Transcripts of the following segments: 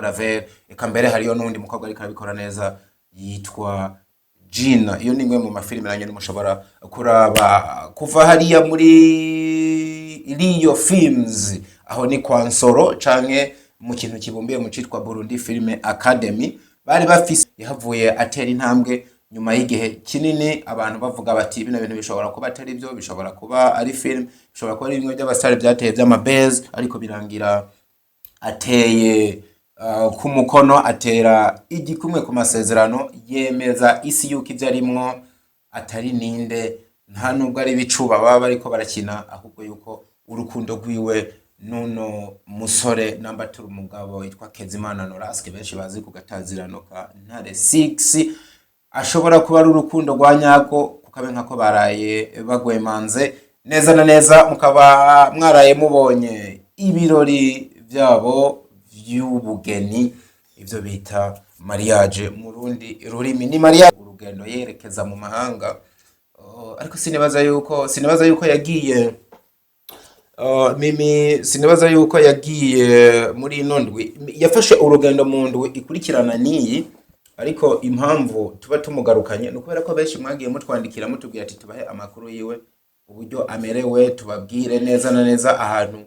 Ravel, eka mbere hariyo n'uwundi mukobwa ariko arabikora neza yitwa Gina. Iyo ni imwe mu mafilime nanjye mushobora kuraba kuva hariya muri Rio Films, aho ni kwa Nsoro canke mu kintu kibumbiye mu citwa Burundi Film Academy. Bari bafise yahavuye atera intambwe nyuma y'igihe kinini abantu bavuga bati bino bintu bishobora kuba atari byo, bishobora kuba ari film, bishobora kuba ari bimwe by'abasitari byateye by'amabez, ariko birangira ateye ku mukono, atera igikumwe ku masezerano, yemeza isi yuko ibyo arimwo atari ninde, nta nubwo ari ibicuba baba bariko barakina, ahubwo yuko urukundo rwiwe n'uno musore namba turi umugabo yitwa Kezimana Noraske, benshi bazi ku gatazirano ka Ntare 6, ashobora kuba ari urukundo rwa nyarwo, kukabe nkako baraye bagwemanze neza na neza, mukaba mwaraye mubonye ibirori byabo vy'ubugeni, ivyo bita mariage mu rundi rurimi ni mariage. Urugendo yerekeza mu mahanga. Ariko sinibaza yuko yagiye. Mimi sinibaza yuko yagiye muri ino ndwi, yafashe urugendo mu ndwi ikurikirana n'iyi. Ariko impamvu tuba tumugarukanye ni ukubera ko benshi mwagiye mutwandikira mutubwira ati tubahe amakuru yiwe, uburyo amerewe, tubabwire neza na neza ahantu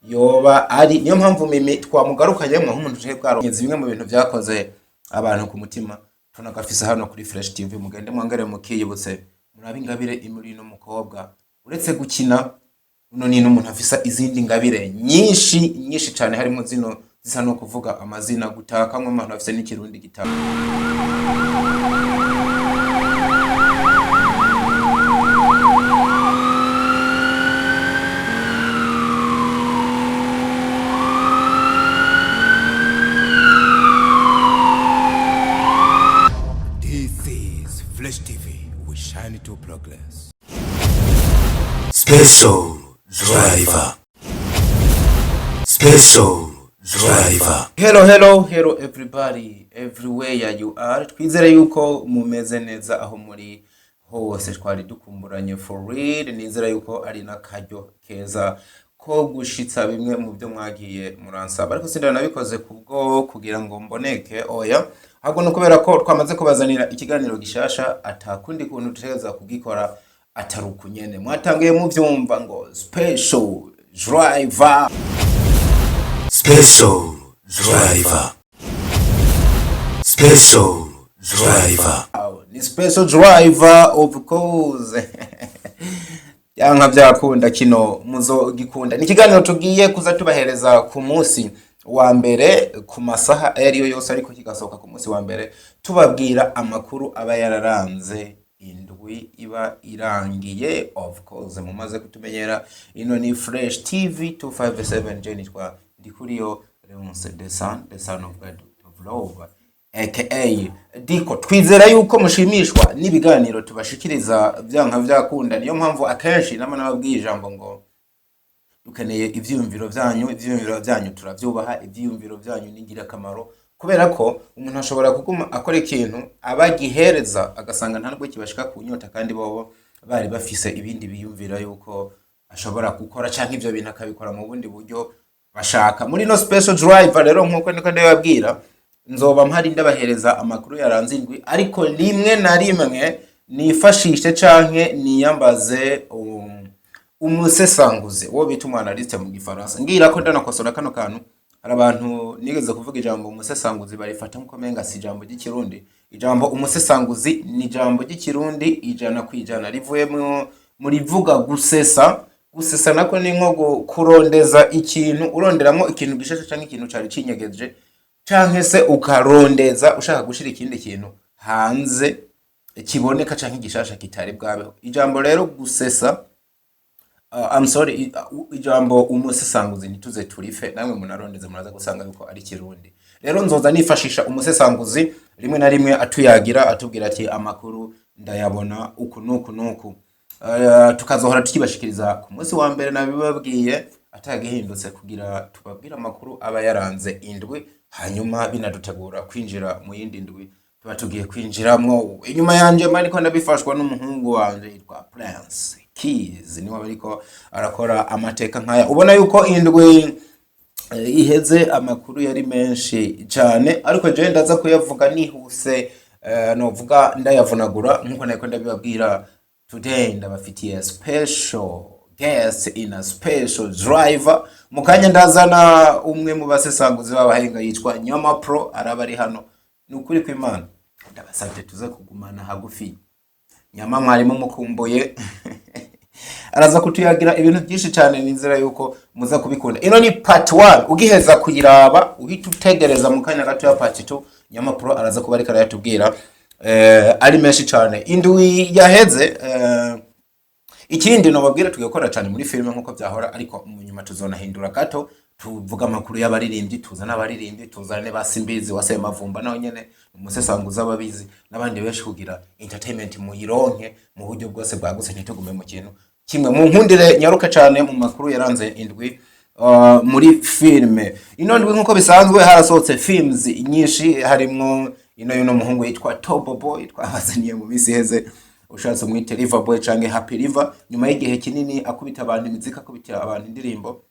yoba ari. Niyo mpamvu Mimi twamugarukanyemo nk'umuntu tutari bwaronke. Bimwe mu bintu byakoze abantu ku mutima tunagafise hano kuri Fresh TV, mugende mwongere mukiyibutse, murabe ingabire imuri ino mukobwa. Uretse gukina, uno ni n'umuntu afisa izindi ngabire nyinshi nyinshi cyane, harimo zino zisa no kuvuga amazina, gutaka nk'umuntu afise n'ikirundi gitaka. This is Flash TV. We shine to progress. Special Driver. Special Driver. Hello, hello, hello everybody, everywhere you are. Twizere yuko mumeze neza aho muri hose, twari dukumburanye for real. Nizere yuko ari n'akaryo keza ko gushitsa bimwe mu byo mwagiye muransaba, ariko sindana nabikoze kubwo kugira ngo mboneke, oya, ahubwo ni ukubera ko twamaze kubazanira ikiganiro gishasha, atakundi kuntu dutegereza kugikora atari ukunyene mwatangiye muvyumva ngo Special Driver. Special Driver. Special Driver. Ni Special Driver, of course. Yanka byakunda kino muzogikunda. Ni ikiganiro tugiye kuza tubahereza ku munsi wa mbere ku masaha ayo ariyo yose, ariko kigasohoka ku munsi wa mbere, tubabwira amakuru aba yararanze indwi iba irangiye. Of course mumaze kutumenyera, ino ni Fresh TV 257. Je nitwa Ndikuriyo Leonce, the son, the son of God of Love, aka Diko. Twizera yuko mushimishwa n'ibiganiro tubashikiriza byanka byakunda. Niyo mpamvu akenshi nama nababwiye ijambo ngo dukeneye ivyiyumviro vyanyu. Ivyiyumviro vyanyu turavyubaha, ivyiyumviro vyanyu ni ingirakamaro, kubera ko umuntu ashobora kuguma akora ikintu abagihereza agasanga nta nubwo kibashika ku nyota, kandi bobo bari bafise ibindi biyumvira yuko ashobora gukora, canke ivyo bintu akabikora mu bundi buryo bashaka. Muri no Special Driver rero, nkuko niko ndababwira, nzoba mpari ndabahereza amakuru yaranze indwi, ariko rimwe na rimwe nifashishe canke niyambaze umusesanguzi wo bita umu analyste mu gifaransa. Ngira ko ndanakosora kano kantu, hari abantu nigeze kuvuga ijambo umusesanguzi barifata nkuko menga si ijambo ry'ikirundi. Ijambo umusesanguzi ni ijambo ry'ikirundi 100%, rivuye mu rivuga gusesa. Gusesa nako ni nko kurondeza ikintu, uronderamwo ikintu gishasha canke ikintu cari cinyegeje, canke se ukarondeza ushaka gushira ikindi kintu hanze kiboneka canke gishasha kitari bwabeho. Ijambo rero gusesa, I'm sorry, ijambo umusesanguzi ntituze turife, namwe munarondeze muraza gusanga yuko ari kirundi. Rero nzoza nifashisha umusesanguzi rimwe na rimwe atuyagira, atubwira ati amakuru ndayabona uku nuku nuku. Tukazohora tukibashikiriza ku munsi wa mbere, nabibabwiye atagihindutse, kugira tubabwire amakuru aba yaranze indwi, hanyuma binadutegura kwinjira mu yindi ndwi tuba tugiye kwinjiramwo. Inyuma yanje mba ariko ndabifashwa n'umuhungu wanje yitwa Prince Keys, niwe aba ariko arakora amateka nkaya. Ubona yuko indwi Iheze amakuru yari menshi cyane, ariko jewe ndaza kuyavuga nihuse, novuga ndayavunagura nkuko nariko ndabibabwira. Today ndabafitiye special guest in a special driver. Mu kanya ndazana umwe mu basesanguzi b'abahinga yitwa Nyama Pro, araba ari hano. Ni ukuri kw'Imana, ndabasabye tuze kugumana hagufi. Nyama mwarimu mukumbuye, araza kutuyagira ibintu byinshi cyane. Nizera yuko muza kubikunda. Ino ni part 1, ugiheza kuyiraba uhita utegereza mu kanya gato ya part 2. Nyama Pro araza kuba ariko arayatubwira, ari menshi cyane. Indwi yaheze, ikindi nobabwira, tugakora cyane muri filime nkuko byahora, ariko mu nyuma tuzonahindura gato, tuvuga amakuru y'abaririmbyi, tuzana abaririmbyi, tuzane ba Simbizi wa Semavumba, nawe nyene umusesanguzi ababizi, n'abandi benshi, kugira entertainment muyironke mu buryo bwose bwagutse, ntitugume mu kintu kimwe. Mu nkundire nyaruka cyane mu makuru yaranze indwi muri filime. Ino ndwi nkuko bisanzwe harasohotse films nyinshi, harimwo ino y'uno muhungu yitwa Tobo Boy twabazaniye mu minsi iheze, ushatse umwite River Boy canke Happy River. Nyuma y'igihe kinini akubita abantu imiziki, akubita abantu indirimbo,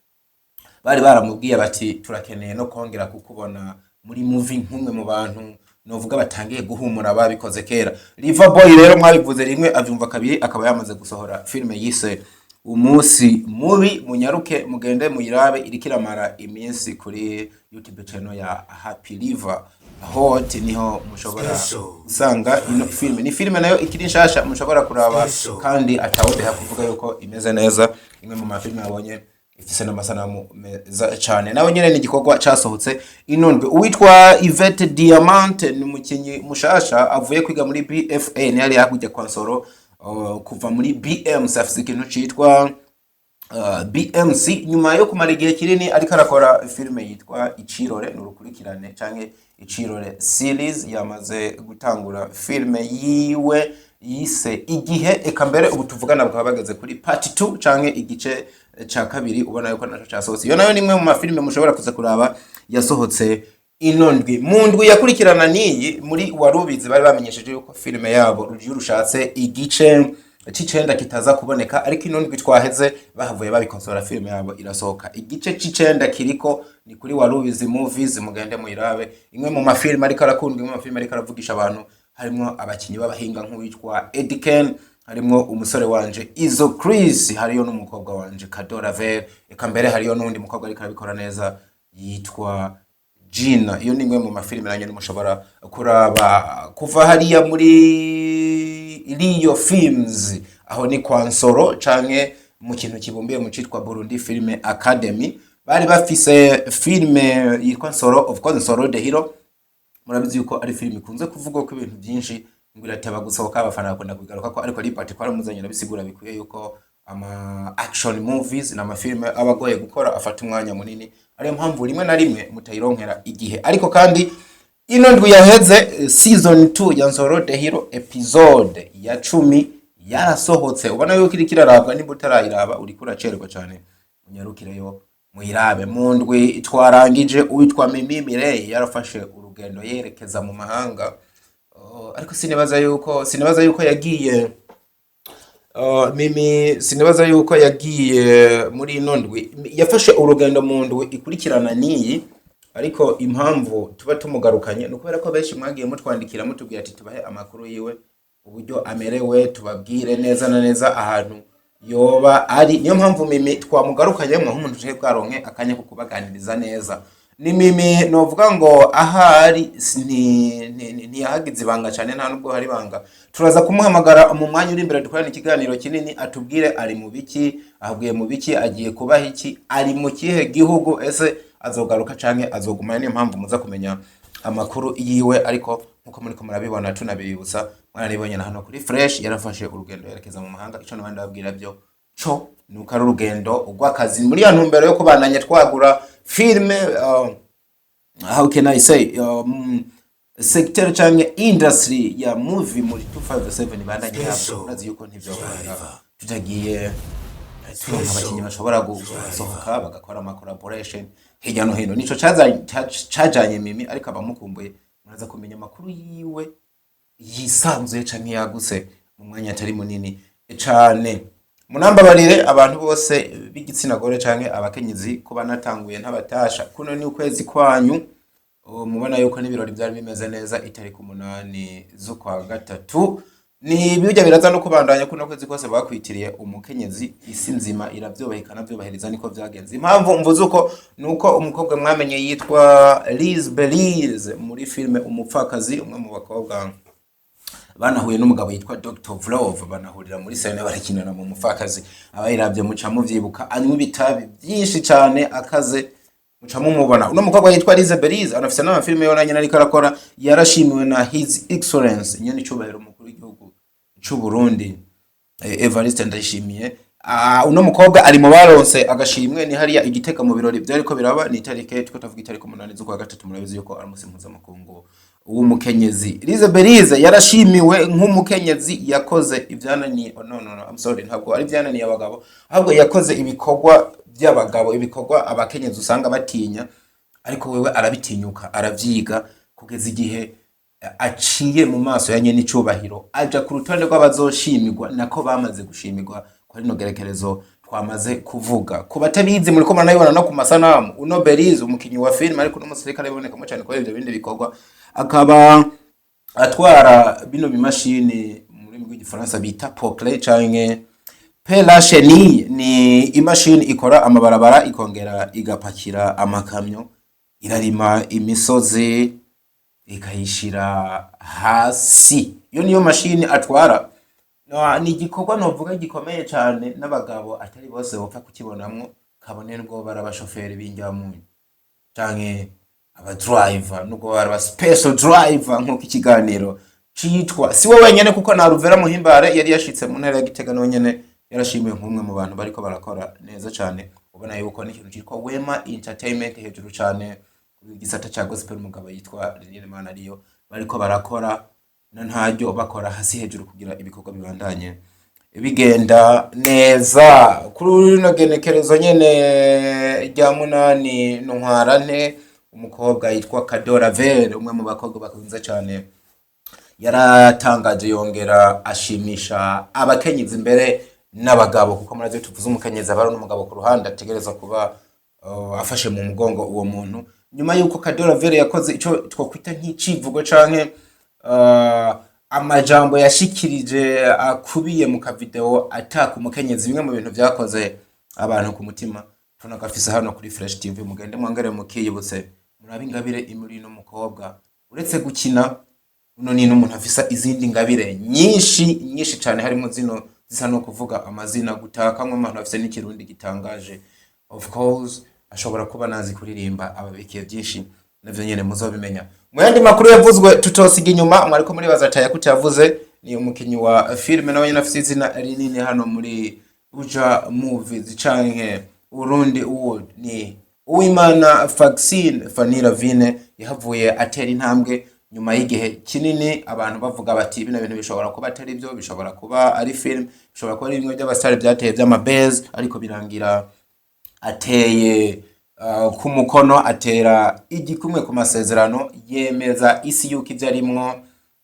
bari baramubwiye bati: "Turakeneye no kongera kukubona muri movie nk'umwe mu bantu novuga batangiye guhumura babikoze kera." River Boy rero mwabivuze rimwe avyumva kabiri, akaba yamaze gusohora filime yise Umunsi Mubi. Munyaruke mugende muyirabe, iriko iramara iminsi kuri YouTube channel ya Happy River Hot, niho mushobora gusanga ino filime. Ni filime nayo ikiri nshasha mushobora kuraba kandi atawudeha kuvuga yuko imeze neza. Imwe mu mafilime yabonye ifise n'amasanamu meza cane. Nawe nyene ni igikorwa casohotse ino ndwi. Uwitwa Yvette Diamante ni umukinyi mushasha avuye kwiga muri BFA, ni yari hakurya kwa Nsoro, kuva muri BMC, afise ikintu citwa BMC. Nyuma yo kumara igihe kinini ariko arakora filime yitwa Icirore, ni urukurikirane canke Icirore series, yamaze gutangura filime yiwe yise Igihe. Eka mbere ubu tuvugana bakaba bageze kuri part 2 canke igice ca kabiri, ubona yuko naco casohotse. Iyo nayo ni imwe mu mafilime mushobora kuza kuraba yasohotse ino ndwi. Mu ndwi yakurikirana n'iyi, muri Warubizi bari bamenyesheje yuko filime yabo Rugiye Rushatse igice c'icenda kitaza kuboneka, ariko ino ndwi twaheze bahavuye babikosora, filime yabo irasohoka, igice c'icenda kiriko ni kuri Warubizi Movies, mugende muyirabe. Imwe mu mafilime ariko arakundwa, imwe mu mafilime ariko aravugisha abantu, harimwo abakinyi b'abahinga nk'uwitwa Eddie Ken, harimwo umusore wanje Izo Chris, hariyo n'umukobwa wanje Kadora Ver, eka mbere hariyo n'uwundi mukobwa ariko arabikora neza yitwa Gina. Iyo ni imwe mu mafilime nanjye mushobora kuraba. Kuva hariya muri Rio Films, aho ni kwa Nsoro canke mu kintu kibumbiye mu citwa Burundi Film Academy, bari bafise filime yitwa Nsoro, of course Nsoro the Hero. Murabizi yuko ari filime ikunze kuvugwa ko ibintu byinshi, ngo irateba gusohoka, abafana bakunda kubigaruka ko, ariko Liberty twaramuzanye nabisigura bikwiye yuko ama action movies n'amafilime aba agoye gukora, afata umwanya munini, ariyo mpamvu rimwe na rimwe mutayironkera igihe. Ariko kandi ino ndwi yaheze, season 2 ya Nsoro the Hero, episode ya 10 yarasohotse, ubona yuko iriko irarabwa. Nimba utarayiraba uriko uracererwa cane, munyarukireyo muyirabe. Mu ndwi twarangije, uwitwa Mimi Mirey yarafashe urugendo yerekeza mu mahanga. Ariko sinibaza yuko yagiye, Mimi sinibaza yuko yagiye muri ino ndwi, yafashe urugendo mu ndwi ikurikirana n'iyi. Ariko impamvu tuba tumugarukanye ni ukubera ko benshi mwagiye mutwandikira mutubwira ati tubahe amakuru yiwe, uburyo amerewe, tubabwire neza na neza ahantu yoba ari. Niyo mpamvu Mimi twamugarukanyemo nk'umuntu tutari bwaronke akanya ko kubaganiriza neza. Ni Mimi novuga ngo ahari ntiyahagize ibanga cyane, nta nubwo hari ibanga. Turaza kumuhamagara mu mwanya uri imbere, dukorane ikiganiro kinini, atubwire ari mu biki, ahugiye mu biki, agiye kubaha iki, ari mu kihe gihugu, ese azogaruka canke azoguma. Niyo mpamvu muza kumenya amakuru yiwe. Ariko nkuko muriko murabibona, tunabibutsa, mwarabibonye na hano kuri Fresh, yarafashe urugendo yerekeza mu mahanga. Ico nabandi ndababwira byo co nuko ari urugendo rw'akazi muri ya ntumbero yo kubandanya twagura filme, how can I say, secteur canke industry ya movie muri 257 bandanye yabwo. Urazi yuko ntivyokunda tutagiye turonka abakinyi bashobora gusohoka bagakora ama collaboration hirya no hino. Nico cajanye Mimi, ariko abamukumbuye muraza kumenya amakuru yiwe yisanzuye canke yagutse mu mwanya atari munini cane. Munambabarire abantu bose b'igitsina gore canke abakenyezi kuba natanguye ntabatasha. Kuno ni ukwezi kwanyu. Ubu mubona yuko n'ibirori byari bimeze neza itariki 8 z'ukwa gatatu. Ni bijya biraza no kubandanya kuno kwezi kose bakwitiriye umukenyezi, isi nzima iravyubaha ikanavyubahiriza, niko vyagenze. Impamvu mvuze uko nuko umukobwa mwamenye yitwa Liz Belize muri filme Umupfakazi, umwe mu bakobwa banahuye n'umugabo yitwa Dr. Vlov, banahurira muri scène barakinana mu Mupfakazi. Abayiravye muca muvyibuka, anywa ibitabi byinshi cane akaze, muca mumubona. Uno mukobwa yitwa Lize Belize anafise n'amafilime yo nanyene ariko arakora. Yarashimiwe na His Excellence nyene icubahiro umukuru w'igihugu c'u Burundi, Evariste Ndayishimiye. Uno mukobwa ari mu baronse agashimwe, ni hariya igitega mu birori vyariko biraba, ni itarike two tavuga itariki 8 z'ukwa gatatu. Murabizi yuko ari umunsi mpuzamakungu w'umukenyezi. Lize Belize yarashimiwe nk'umukenyezi yakoze ivyananiye, oh, no, no, no, I'm sorry, ntabwo ari ivyananiye abagabo, ahubwo yakoze ibikorwa by'abagabo, ibikorwa abakenyezi usanga batinya, ariko wewe arabitinyuka, aravyiga kugeza igihe aciye mu maso ya nyene icubahiro, aja ku rutonde rw'abazoshimirwa, nako bamaze gushimirwa kwa rino gerekerezo twamaze kuvuga. Ku batabizi, muriko muranabibona no ku masanamu, uno Belize umukinyi wa filime, ariko n'umusirikare abonekamo cyane kubera ivyo bindi bikorwa, akaba atwara bino bimashini mu rurimi rw'igifaransa bita Poclain canke pelle-chenille. Ni imashini ikora amabarabara, ikongera igapakira amakamyo, irarima imisozi ikayishira hasi. Iyo niyo mashini atwara. No, ni igikorwa novuga gikomeye cane n'abagabo atari bose bopfa kukibonamwo, kabone nubwo bari abashoferi b'injyamunyu canke aba driver, nubwo bari aba special driver nk'uko ikiganiro citwa. Si we wenyene, kuko na Ruvera Muhimbare yari yashitse mu ntara ya Gitega, nawe nyene yarashimiwe nk'umwe mu bantu bariko barakora neza cane. Ubona yuko n'ikintu citwa Wema Entertainment hejuru cane ku gisata ca gospel, umugabo yitwa Liliane Manariyo, bariko barakora na ntaryo bakora hasi hejuru kugira ibikorwa bibandanye bigenda neza. Kuri rino genekerezo nyene rya 8 Ntwarante, umukobwa yitwa Kadora Vere, umwe mu bakobwa bakunze cane, yaratangaje yongera ashimisha abakenyezi imbere n'abagabo, kuko murazi iyo tuvuze umukenyezi aba ari n'umugabo ku ruhande ategereza kuba afashe mu mugongo uwo muntu. Nyuma yuko Kadora Vere yakoze ico twokwita nk'icivugo canke amajambo yashikirije akubiye mu kavideo ataka umukenyezi, bimwe mu bintu vyakoze abantu ku mutima, tunagafise hano kuri Fresh TV. Mugende mwongere mukiyibutse, murabe ingabire imuri no mukobwa. Uretse gukina, uno ni n'umuntu afise izindi ngabire nyinshi nyinshi cane, harimo zino zisa no kuvuga amazina, gutaka nk'umuntu afise n'ikirundi gitangaje. Of course ashobora kuba nazi kuririmba, ababikiye byinshi, navyo nyene muzobimenya. Mu yandi makuru yavuzwe tutosiga inyuma, mwariko muribaza Tayakuti yavuze, ni umukinyi wa filime nawe nyene afise izina rinini hano muri Buja Movies canke Burundi World, ni Uwimana Faxine Fanira Vine. Yahavuye atera intambwe nyuma y'igihe kinini abantu bavuga bati bino bintu bishobora kuba atari byo, bishobora kuba ari film, bishobora kuba ari bimwe by'abasitari byateye by'amabez, ariko birangira ateye ku mukono, atera igikumwe ku masezerano, yemeza isi yuko ibyo arimwo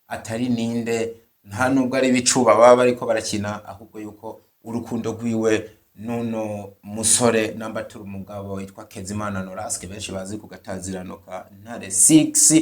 atari ninde, nta nubwo ari ibicuba baba bariko barakina, ahubwo yuko urukundo rwiwe n'uno musore namba turi umugabo yitwa Kezimana Noraske, benshi bazi ku gatazirano ka Ntare 6,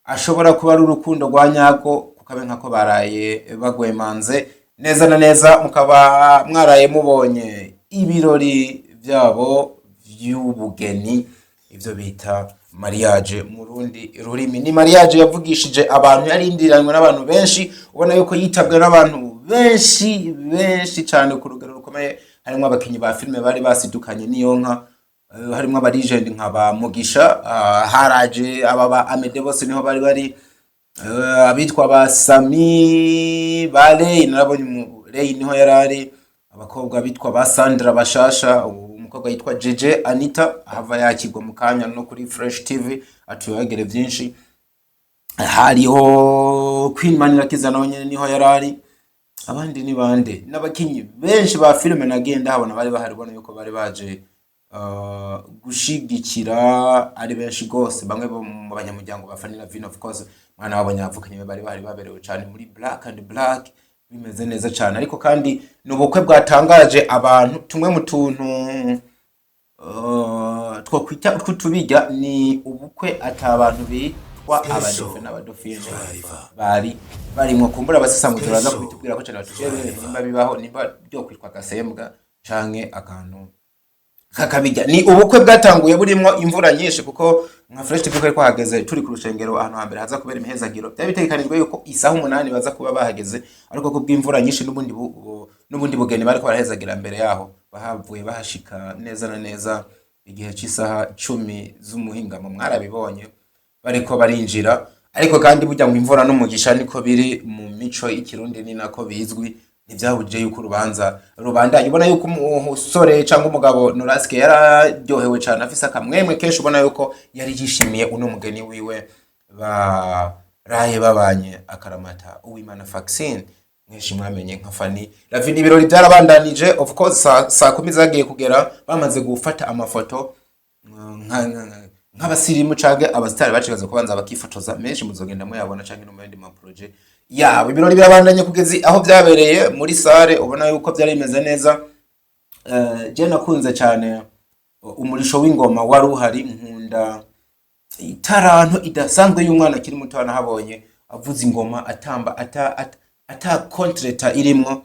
ashobora kuba ari urukundo rwa nyarwo, kukabe nkako baraye bagwemanze neza na neza. Mukaba mwaraye mubonye ibirori byabo vy'ubugeni, ivyo bita mariage mu rundi rurimi. Ni mariage yavugishije abantu, yarindiranywe n'abantu benshi, ubona yuko yitabwe n'abantu benshi benshi cyane ku rugero rukomeye. Harimo abakinyi ba filime bari basidukanye n'iyo nka, harimwo aba legend nka ba Mugisha, haraje aba ba Amede, bose niho bari bari, abitwa ba Sami, ba Ley, narabonye Ley niho yarari, abakobwa bitwa ba Sandra Bashasha, umukobwa yitwa Jeje Anita ahava yakirwa mu kanya no kuri Fresh TV atuyagere byinshi, hariho Queen Manirakiza nawe nyene niho yarari. Abandi ni bande? N'abakinyi benshi ba filime nagiye ndahabona bari bahari, ubona yuko bari baje gushigikira ari benshi gose. Bamwe bo mu banyamuryango ba Fanny Lavine, of course, mwana wabo nyavukanye, bari bahari baberewe cyane muri black and black. Bimeze neza cyane, ariko kandi ni ubukwe bwatangaje abantu. Tumwe mu tuntu twokwita tw'utubirya ni ubukwe ata abantu bitwa abadofe n'abadofine bari barimwo. Kumbura abasesanguzi baraza kubitubwira ko cyane, batubwire bene nimba bibaho, nimba byo kwitwa agasembwa canke akantu kakabijya. Ni ubukwe bwatanguye burimwo imvura nyinshi, kuko nka Fresh TV ko hageze turi ku rushengero ahantu hambere haza kubera imihezagiro. Byari bitegekanijwe yuko isaha 8 baza kuba bahageze, ariko ku bw'imvura nyinshi n'ubundi bugeni bariko barahezagira mbere yaho, bahavuye bahashika neza na neza igihe cy'isaha 10 z'umuhingamo. Mwarabibonye bariko barinjira. Ariko kandi burya ngo imvura n'umugisha, niko biri mu mico y'ikirundi, ni nako bizwi. Ntibyabujije yuko urubanza rubandanya. Ubona yuko umusore cyangwa umugabo Norasike yararyohewe cyane, afise akamwemwe kenshi, ubona yuko yari yishimiye uno mugeni wiwe baraye babanye akaramata, Uwimana Vaccine mwinshi mwamenye nka Fanny Lavine. Ibirori byarabandanije, of course saa 10 zagiye kugera bamaze gufata amafoto nk'abasirimu canke abasitari bacigaza kubanza bakifotoza. Menshi muzogenda muyabona canke no mu yandi ma projet yabo. Ibirori birabandanye kugeza aho byabereye muri salle, ubona yuko byari bimeze neza. Je nakunze cyane umurisho w'ingoma wari uhari, nkunda itaranto idasanzwe y'umwana akiri muto nahabonye avuza ingoma, atamba ata contretemps irimwo.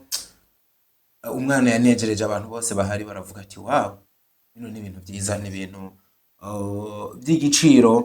Umwana yanejereje abantu bose bahari, baravuga ati: "Wow, bino ni ibintu byiza, ni ibintu by'igiciro."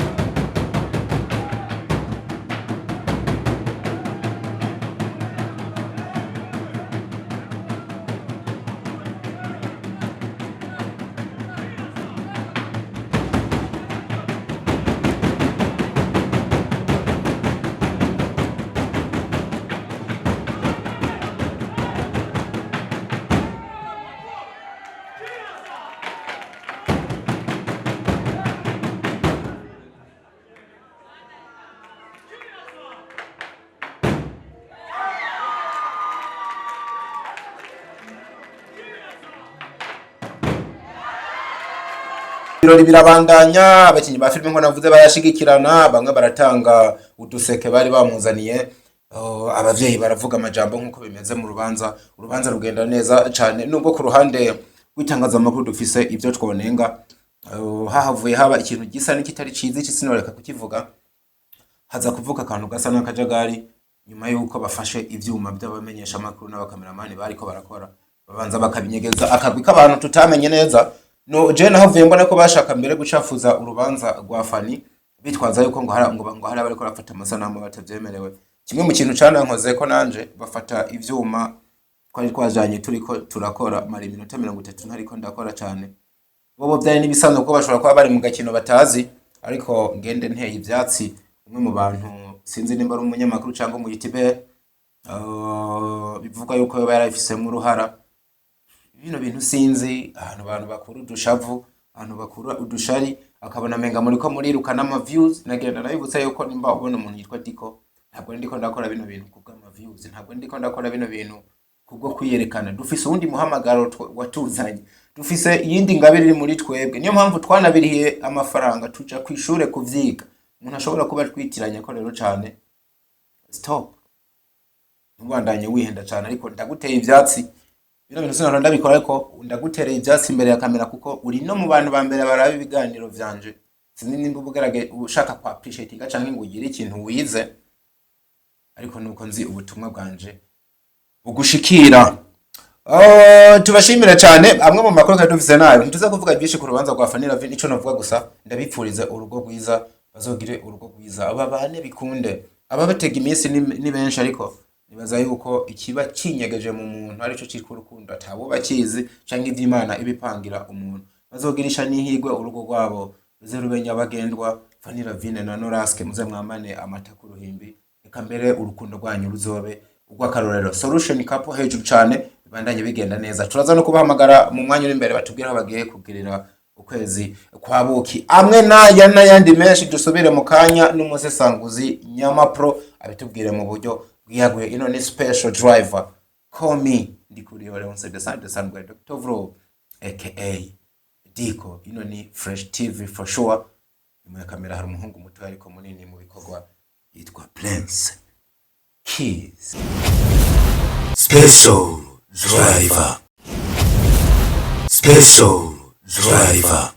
Ibirori birabandanya, abakinnyi ba filime nko navuze barashigikirana, bamwe baratanga uduseke bari bamuzaniye. Abavyeyi baravuga amajambo nk'uko bimeze mu rubanza. Urubanza rugenda neza cane, nubwo ku ruhande rw'itangazamakuru dufise ibyo twonenga. Hahavuye haba ikintu gisa n'ikitari ciza, iki sinoreka kukivuga. Haza kuvuka akantu gasa n'akajagari nyuma y'uko bafashe ivyuma by'abamenyeshamakuru n'abakameramani bariko barakora, babanza bakabinyegeza akagwi k'abantu tutamenye neza. No je nahavuye mbona ko bashaka mbere gucafuza urubanza rwa Fanny, bitwaza yuko ngo hari abariko barafata amasanamu batavyemerewe. Kimwe mu kintu canankoze ko nanje, bafata ivyuma twari twajanye turiko turakora, mara iminota 30 ntariko ndakora cane. Bobo byari n'ibisanzwe kuko bashobora kuba bari mu gakino batazi. Ariko ngende nteye ivyatsi umwe mu bantu, sinzi nimba ari umunyamakuru cyangwa umu youtuber, bivugwa yuko yoba yarabifisemo uruhara bino bintu. Sinzi ahantu abantu bakura udushavu, ahantu bakura udushari, akabona menga muriko muriruka n'ama views. Nagenda nabibutsa yuko nimba ubona umuntu yitwa Diko, ntabwo ndiko ndakora bino bintu kubw'ama views, ntabwo ndiko ndakora bino bintu kubwo kwiyerekana. Dufise uwundi muhamagaro watuzanye, dufise iyindi ngabire iri muri twebwe, niyo mpamvu twanabirihiye amafaranga tuja kw'ishure kuvyiga. Umuntu ashobora kuba twitiranya ko rero cane, stop, ntubandanye wihenda cane. Ariko ndaguteye ivyatsi, bino bintu sinahora ndabikora, ariko ndagutereye ivyatsi imbere ya kamera, kuko uri no mu bantu ba mbere baraba ibiganiro vyanje. Sinzi nimba ubugarage ushaka kwa appreciatinga canke ngo ugire ikintu wize, ariko nuko nzi ubutumwa bwanje bugushikira. Tubashimire cyane. Amwe mu makuru twari dufise nayo, ntituza kuvuga byinshi ku rubanza rwa Fanny Lavine. Ico novuga gusa, ndabipfuriza urugo rwiza, bazogire urugo rwiza, aba bane bikunde. Ababatega iminsi ni benshi, ariko nibaza yuko ikiba kinyegeje mu muntu arico citwa urukundo atabo bakizi, canke ivy'Imana ibipangira umuntu. Bazogirisha n'ihigwe, urugo rwabo ruze rube nyabagendwa. Fanny Lavine na Noraske, muze mwamane amata ku ruhimbi, reka mbere urukundo rwanyu ruzobe urw'akarorero. Solution Couple hejuru cane, bibandanye bigenda neza. Turaza no kubahamagara mu mwanya uri imbere, batubwire aho bagiye kugirira ukwezi kwa buki, amwe n'aya n'ayandi menshi. Dusubire mu kanya n'umusesanguzi Nyamapro abitubwire mu buryo bwiyaguye. Ino ni Special Driver, call me Ndikuriyo Leonce de Sante Sangwe, Dr. Vro aka Diko. Ino ni Fresh TV for sure. Nyuma ya kamera hari umuhungu muto ariko munini mu bikorwa yitwa Prince. Keys. Special Driver. Special Driver.